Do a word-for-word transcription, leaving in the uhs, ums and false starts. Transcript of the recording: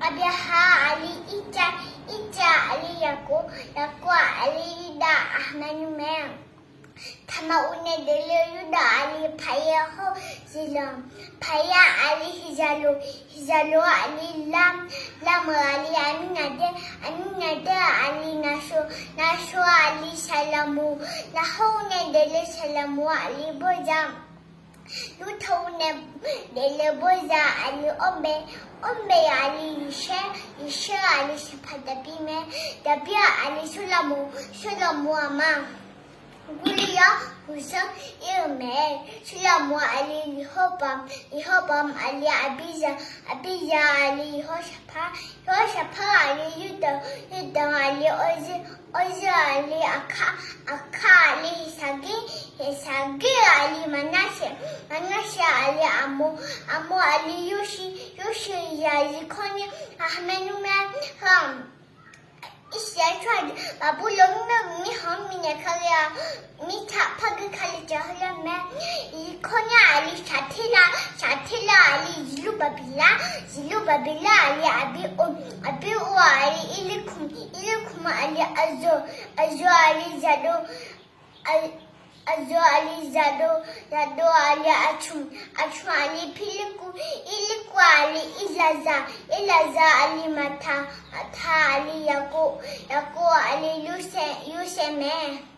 Aqbyaqhaq aqli Irtsav, Irtsav aqli Yaqkov, Yaqkov aqli Yurdav, aqma nymr mae. Taqmaqur nae daefle-eu Yurdav aqli Paqyar hawr-eu Ziqlanq, Paqyar aqli Heqzaqloq, Heqzaqloq aqli Lam, Lam-euq aqli Aqmirnaqdaer, Aqmirnaqdaer aqli Naqshov, Naqshov aqli Saqlaqmoq, Naqhawr-eu nae daefle Saqlaqmoq aqli Bawrza, Yurtaur nae daefle Bawrza aqli Awrbae, Awrbae aqli Yeqshaer, Yeqshaer aqli Sanqpaq Daqbir mae. Daqbir aqli Sawrlaqmoq, Sawrlaqmoq aqma Gurliyar, Gursanr ir-eu mae. Sawrlaqmoq aqli Yeqhawrbamq, Yeqhawrbamq aqli Aqbirzaq, Aqbirzaq aqli Yeqhawrshaqpar, Yeqhawrshaqpar aqli Yurdanq, Yurdanq aqli Awrzir, Awrzir aqli Aqkar, Aqkar aqli Heqsaqgir, Heqsaqgir aqli Maqnarseq, Maqnarseq aqli Aqmov, Aqmov aqli Yorshir, Yorshir zaq Yiqkawrnyir, aqma nymr mae. Heu-aq, Irsaqleqlav tsawrhaq deuq Baqburlawr mirkhanq-anr mirnaeq kale-a, mirtsaq par gui kale caw heular mae. Yiqkawrnyir aqli Shaqterlav, Shaqterlav aqli Ziqlurbaqbeqlar, Ziqlurbaqbeqlar aqli Aqbir-or, Aqbir-or aqli Irlirkmq, Irlirkmq aqli Aqzawq, Aqzawq aqli Zaqdov, Aqzawq aqli Zaqdov, Zaqdov aqli Aqcmq, Aqcmq aqli Pirlirkuv, Irlirkuv aqli Irlaqzaq, Irlaqzaq aqli Maqtaq, Maqtaq aqli Yaqkov, Yaqkov aqli Yorsaev, Yorsaev mae.